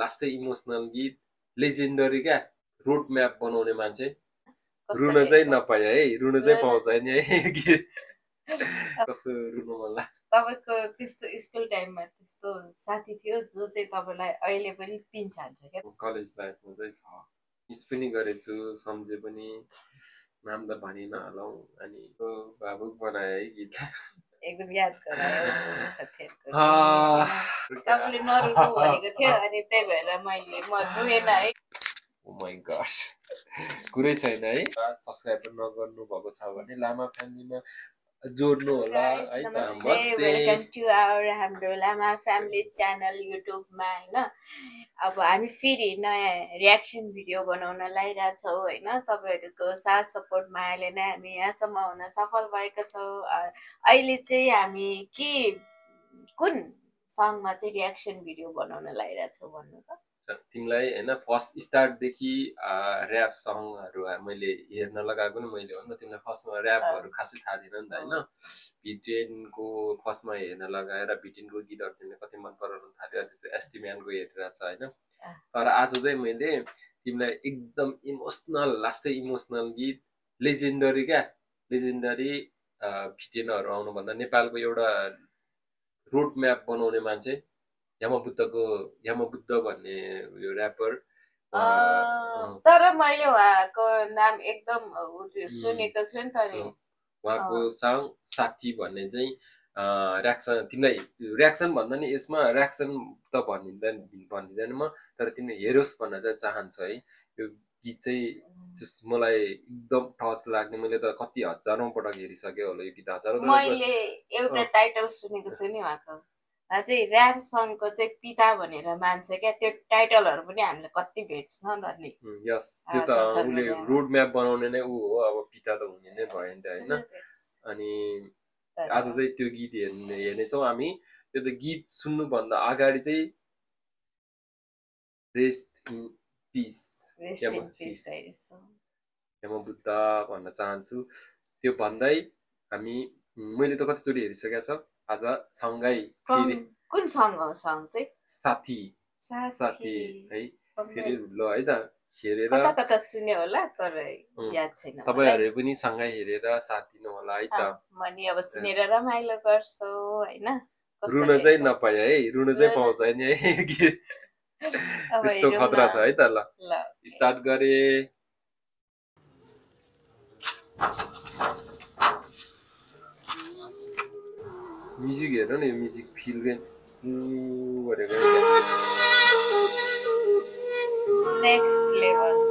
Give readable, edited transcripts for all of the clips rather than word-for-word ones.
लास्टै emotional गीत legendary क्या road map बनाउने मान्छे रुन चाहिँ नपाए है रुन चाहिँ पाउँछ नि है गीत कस्तो रुनु मन लाग्छ तपाईको त्यस्तो स्कुल टाइममा त्यस्तो साथी थियो जो चाहिँ तपाईलाई अहिले पनि पिन्छ हान्छ क्या कलेज लाइफमा चाहिँ छ मिस पनि गरेछु सम्झे पनि नाम त भनि नहालौ अनि भावुक बनाए है गीत एकदम याद गरायो साथीहरुको तपाईले नरुनु भनेको थियो अनि त्यही भएर मैले म रुएन है ओ माय गॉड कुरै छैन है सब्स्क्राइब नगर्नु भएको छ भने लामा फ्यामिलीमा जोड्नु होला है त नमस्ते वेलकम टु आवर हाम्रो लामा फ्यामिली च्यानल युट्युबमा हैन अब हामी फेरि नयाँ रियाक्सन भिडियो बनाउन लागिरहेछौँ हैन तपाईहरुको साथ सपोर्ट मायाले नै हामी यहाँसम्म हुन सफल भएका छौँ अहिले चाहिँ हामी के कुन सङमा चाहिँ रियाक्सन भिडियो बनाउन लागिरहेछौँ भन्नु त तिमीलाई हैन फर्स्ट स्टार्ट देखि र्याप सङहरु मैले हेर्न लगाएको नि मैले हो नि तिमीलाई फर्स्टमा र्यापहरु खासै थाहा थिएन नि त हैन B10 को फर्स्टमा हेर्न लगाएर B10 को गीतहरु तिमीले कति मन पराउन थाल्यो त्यस्तो एस्टिम्यानको हेरेर छ हैन तर आज चाहिँ मैले तिमीलाई एकदम इमोसनल लास्टै इमोसनल गीत लेजेन्डरी क्या लेजेन्डरी B10 हरु आउनु भन्दा नेपालको एउटा रोड म्याप बनाउने मान्छे यमबुद्ध भन्ने यो र्यापर तर मैले उहाँको नाम एकदम सुनेको छु नि त नि उहाँको सङ साथी भन्ने चाहिँ रियाक्सन तिमीलाई रियाक्सन भन्दा नि यसमा रियाक्सन त भन्दिदैन म तर तिमीले हेरोस् भन्न चाहिँ चाहन्छु है यो गीत चाहिँ मलाई एकदम टच लाग्ने मैले त कति हजारौं पटक हेरिसके होला यो गीत हजारौं मैले एउटा टाइटल सुनेको छु नि उहाँको चाहिँ र्याप सङको चाहिँ पिता भनेर मान्छ क्या त्यो टाइटलहरु पनि हामीले कति भेट्छ न त नि यस त्यो त उले रोड म्याप बनाउने नै उ हो अब पिता त हुने नै भयो नि त हैन अनि आज चाहिँ त्यो गीत हेर्नेछौँ हामी त्यो त गीत सुन्नु भन्दा अगाडि चाहिँ रेस्ट इन पीस यमबुद्ध भन्न चाहन्छु त्यो भन्दै हामी मैले त कतिचोटि हेरिसकेको छ आज सँगै कुन सङ हो सङ चाहिँ साथी है फेरि ल है त हेरेर कता सुन्यो होला तर याद छैन तपाईहरुले पनि सँगै हेरेर साथ दिनु होला है त म नि अब सुनेर रमाइलो गर्छौ हैन रुन चाहिँ नपाए है रुन चाहिँ पाउँछ नि है त्यस्तो खतरा छ है त ल स्टार्ट गरे म्युजिक हेर न यो म्युजिक फिल गरेको नेक्स्ट लेभल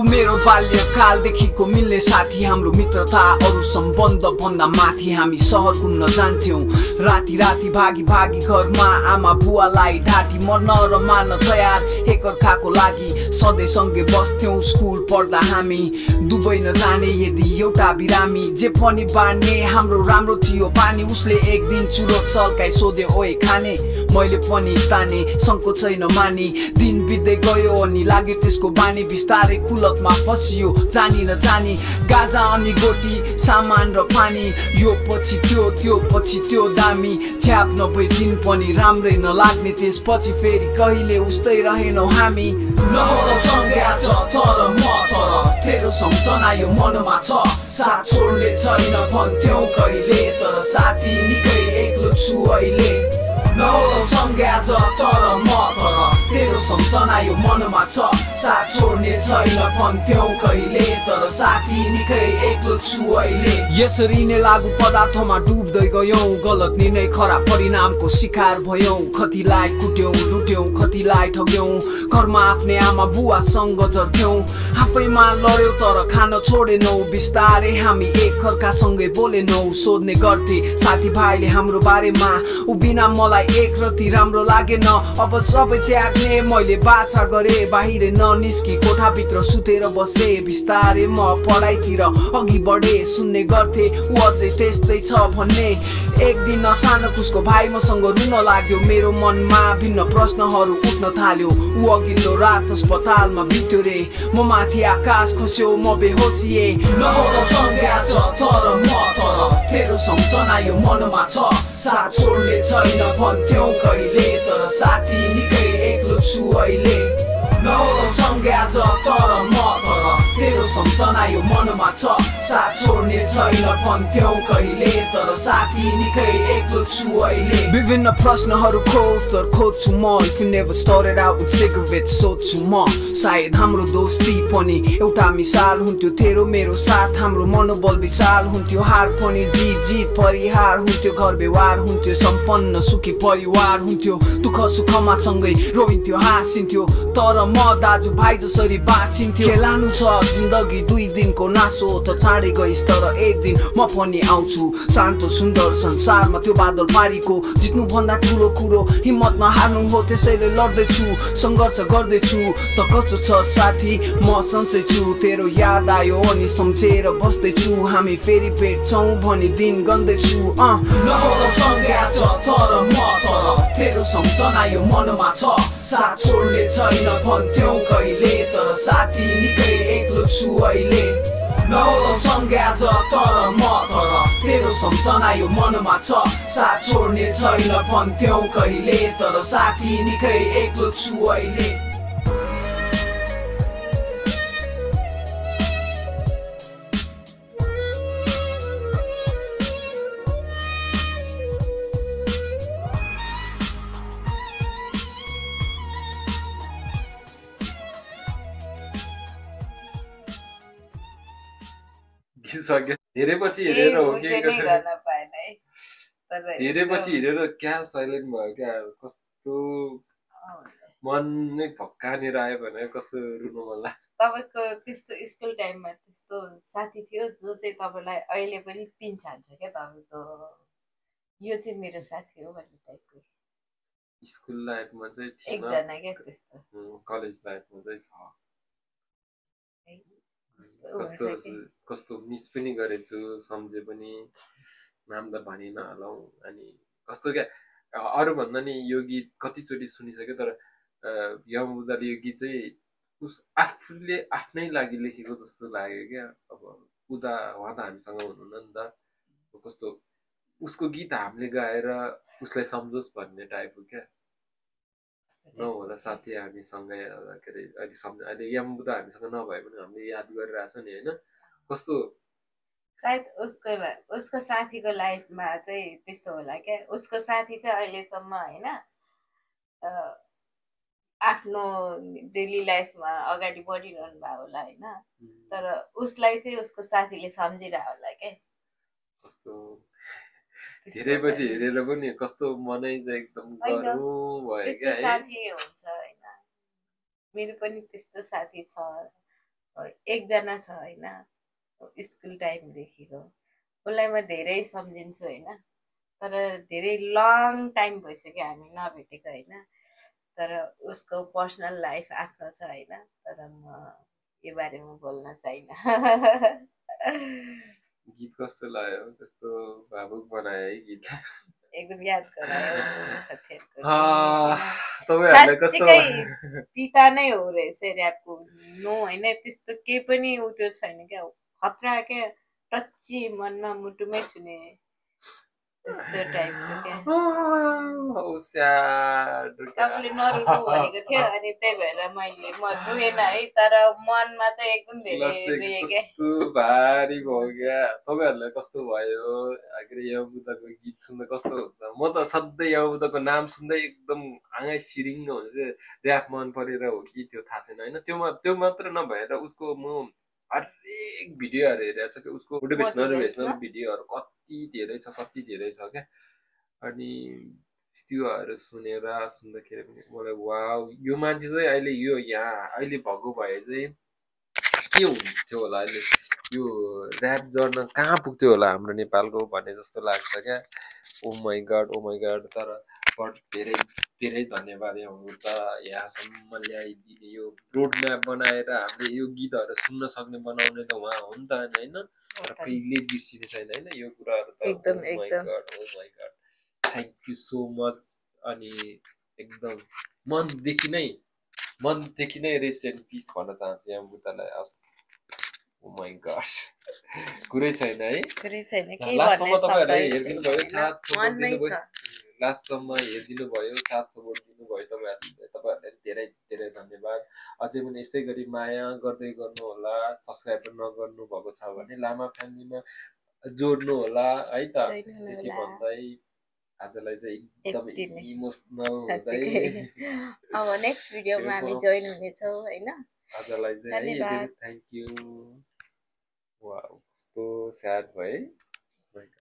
मेरो बाल्यकालदेखिको मिल्ने साथी हाम्रो मित्रता अरु सम्बन्ध भन्दा माथि हामी सहर घुम्न जान्थ्यौं राति राति भागी भागी घरमा आमा बुवालाई ढाटी मर्न र मार्न तयार एकअर्काको लागि सधैँ सँगै बस्थ्यौं स्कुल पढ्दा हामी दुबई नजाने यदि एउटा बिरामी जे पनि बाँड्ने हाम्रो राम्रो थियो पानी उसले एक दिन चुरो चल्काई सोधे ओए खाने मैले पनि ताने संकोचै नमानी दिन बित्दै गयो अनि लाग्यो त्यसको बानी बिस्तारै कुलतमा फसियो जानी नजानी गाजा अनि गोटी सामान र पानी यो पछि त्यो पछि त्यो दामी छ्याप 90 दिन पनि राम्रै नलाग्ने त्यसपछि फेरि कहिले उस्तै रहेनौ हामी नहोला सँगै आज तर म तर तेरो सम्झना यो मनमा छ साथ छोड्ने छैन भन्थ्यौ कहिले तर साथी निकै एक्लो छु अहिले नहोला सँगै आज तर म तर तेरो सम्झना यो मनमा छ साथ छोड्ने छैन भन्थ्यौ कहिले तर साथी निकै एक्लो छु अहिले यसरी नै लागु पदार्थमा डुब्दै गयौं गलत निर्णय खराब परिणामको शिकार भयौं कतिलाई कुट्यौं लुट्यौं कतिलाई ठग्यौं घरमा आफ्नै आमा बुवासँग झर्क्यौं आफैमा लड्यौ तर खान छोडेनौ बिस्तारै हामी एकअर्कासँगै बोलेनौ सोध्ने गर्थे साथीभाइले हाम्रो बारेमा उभिना मलाई एक रति राम्रो लागेन अब सबै त्याग्ने मैले बाछा गरे बाहिर ननिस्की कोठाभित्र सुतेर बसे बिस्तारै म पढाइतिर अघि बढे सुन्ने गर्थे उ अझै त्यस्तै छ भन्ने एक दिन अचानक उसको भाइ मसँग रुन लाग्यो मेरो मनमा भिन्न प्रश्नहरू उठ्न थाल्यो उ अघिल्लो रात अस्पतालमा बित्यो रे म माथि आकाश खस्यो म बेहोसिए नहोला सँगै आज तर म सम्झना यो मनमा छ साथ छोड्ने छैन भन्थ्यौ कहिले तर साथी निकै एक्लो छु अहिले नहोला सँगै आज तर म तर तेरो सम्झना यो मनमा छ साथ छोड्ने छैन भन्थ्यौ कहिले तर साथी निकै एक्लो छु अहिले विभिन्न प्रश्नहरूको उत्तर खोज्छु म if you never started out with cigarettes सोध्छु म सायद हाम्रो दोस्ती पनि एउटा मिसाल हुन्थ्यो तेरो मेरो साथ हाम्रो मनोबल विशाल हुन्थ्यो हार पनि जित परिहार हुन्थ्यो घर व्यवहार हुन्थ्यो सम्पन्न सुखी परिवार हुन्थ्यो दुःख सुखमा सँगै रोइन्थ्यो हाँसिन्थ्यो तर म दाजु भाइ जसरी बाँचिन्थ्यो खेलानु छ जिन्दगी 2 दिनको नासो त चाँडै गइस् तर एक दिन म पनि आउँछु शान्त सुन्दर संसारमा त्यो बादल पारीको जित्नु भन्दा ठुलो कुरो हिम्मत नहार्नु हो त्यसैले लड्दैछु सङ्घर्ष गर्दैछु त कस्तो छ साथी म सन्चै छु तेरो याद आयो अनि सम्झेर बस्दैछु हामी फेरि भेट्छौँ भनी दिन गन्दैछु नहोला सँगै आज तर म तर तेरो सम्झना यो मनमा छ साथ छोड्ने छैन भन्थ्यौ कहिले तर साथी निकै एक्लो छु अहिले नहोला सँगै आज तर म तर तेरो सम्झना यो मनमा छ साथ छोड्ने छैन भन्थ्यौ कहिले तर साथी निकै एक्लो छु अहिले सक्यो धेरै पछि हेरेर हो कि गर्न पाएन है तर धेरै पछि हेरेर क्या साइलेन्ट भयो क्या कस्तो मन नै भक्कानेर आयो भने कस्तो रुनु मन लाग्यो तपाईको त्यस्तो स्कुल टाइममा त्यस्तो साथी थियो जो चाहिँ तपाईलाई अहिले पनि पिन छान्छ क्या तपाईको यो चाहिँ मेरो साथी हो भन्ने टाइपको स्कुल लाइफमा चाहिँ थिएन एकजना क्या त्यस्तो कलेज लाइफमा चाहिँ छ कस्तो मिस पनि गरेछु सम्झे पनि नाम त भनि नहालौँ अनि कस्तो क्या अरू भन्दा नि यो गीत कतिचोटि सुनिसक्यो तर यम बुद्धाले यो गीत चाहिँ उस आफूले आफ्नै लागि लेखेको जस्तो लाग्यो क्या अब उदा उहाँ त हामीसँग हुनुहुन्न नि त कस्तो उसको गीत हामीले गाएर उसलाई सम्झोस् भन्ने टाइपको क्या नहोला साथी हामीसँगै के अरे अहिले यम बुद्ध हामीसँग नभए पनि हामीले याद गरिरहेछ नि होइन कस्तो सायद उसको साथीको लाइफमा चाहिँ त्यस्तो होला क्या उसको साथी चाहिँ अहिलेसम्म होइन आफ्नो डेली लाइफमा अगाडि बढिरहनु भएको होला होइन तर उसलाई चाहिँ उसको साथीले सम्झिरह होला क्या कस्तो धेरै पछि हेरेर पनि कस्तो मनै चाहिँ एकदम गरौँ भयो क्या साथी हुन्छ होइन मेरो पनि त्यस्तो साथी छ एकजना छ होइन स्कुल टाइमदेखिको उसलाई म धेरै सम्झिन्छु होइन तर धेरै लङ टाइम भइसक्यो हामी नभेटेको होइन तर उसको पर्सनल लाइफ आफ्नो छ होइन तर म यो बारेमा बोल्न चाहिन्न गीत कस्तो लाग्यो कस्तो भावुक बनायो है गीत एकदम याद गरायो साथीहरुले कस्तो पिता नै हो रहेछ र्यापको नो होइन त्यस्तो केही पनि त्यो छैन क्या खतरा क्या टच्ची मनमा मुटुमै छुने त्यस्तो टाइपको क्या तपाईँले नरुनु भनेको थियो अनि त्यही भएर म रुएन है तर मनमा चाहिँ एकदम धेरै कस्तो भारी भयो क्या तपाईँहरूलाई कस्तो भयो यम बुद्धको गीत सुन्दा कस्तो हुन्छ म त सधैँ यम बुद्धको नाम सुन्दै एकदम आँगै सिरिङ्ग हुन्छ र्याप मन परेर हो कि त्यो थाहा छैन होइन त्यो मात्र नभएर उसको म हरेक भिडियोहरू हेरेको छ कि उसको मोटिभेसनल भिडियोहरू कति धेरै छ क्या अनि त्योहरू सुन्दाखेरि पनि मलाई वाउ यो मान्छे चाहिँ अहिले यो यहाँ अहिले भएको भए चाहिँ के हुन्थ्यो होला अहिले यो ऱ्याप जर्न कहाँ पुग्थ्यो होला हाम्रो नेपालको भन्ने जस्तो लाग्छ क्या ओ माई गड तर धेरै धेरै धन्यवाद हाम्रो त यहाँसम्म ल्याइदिने यो रोड म्याप बनाएर हामीले यो गीतहरू सुन्न सक्ने बनाउने त उहाँ हो नि त होइन तर कहिले बिर्सिने छैन होइन यो कुराहरू त एकदम थ्याङ्क यू सो मच अनि एकदम मनदेखि नै रेस्ट एन्ड पिस भन्न चाहन्छु यहाँ बुद्धलाई ओ माय गॉड कुरै छैन है कुरै छैन केही लास्टसम्म भन्ने तपाईहरुले शब्दहरू हेरिदिनु भयो छैन साथ सपोर्ट मनमै दिनुभयो छ लास्टसम्म हेरिदिनु भयो साथ सपोर्ट दिनुभयो तपाईहरुलाई धेरै धेरै धन्यवाद अझै पनि यस्तै गरी माया गर्दै गर्नु होला सब्स्क्राइब नगर्नु भएको छ भने लामा फ्यामिलीमा जोड्नु होला है त त्यति भन्दै आजलाई चाहिँ एकदमै इमोसनल हुँदै अब नेक्स्ट भिडियोमा हामी जोइन हुनेछौँ हैन आजलाई चाहिँ धन्यवाद थ्यांक यू वाउ कस्तो स्याड भयो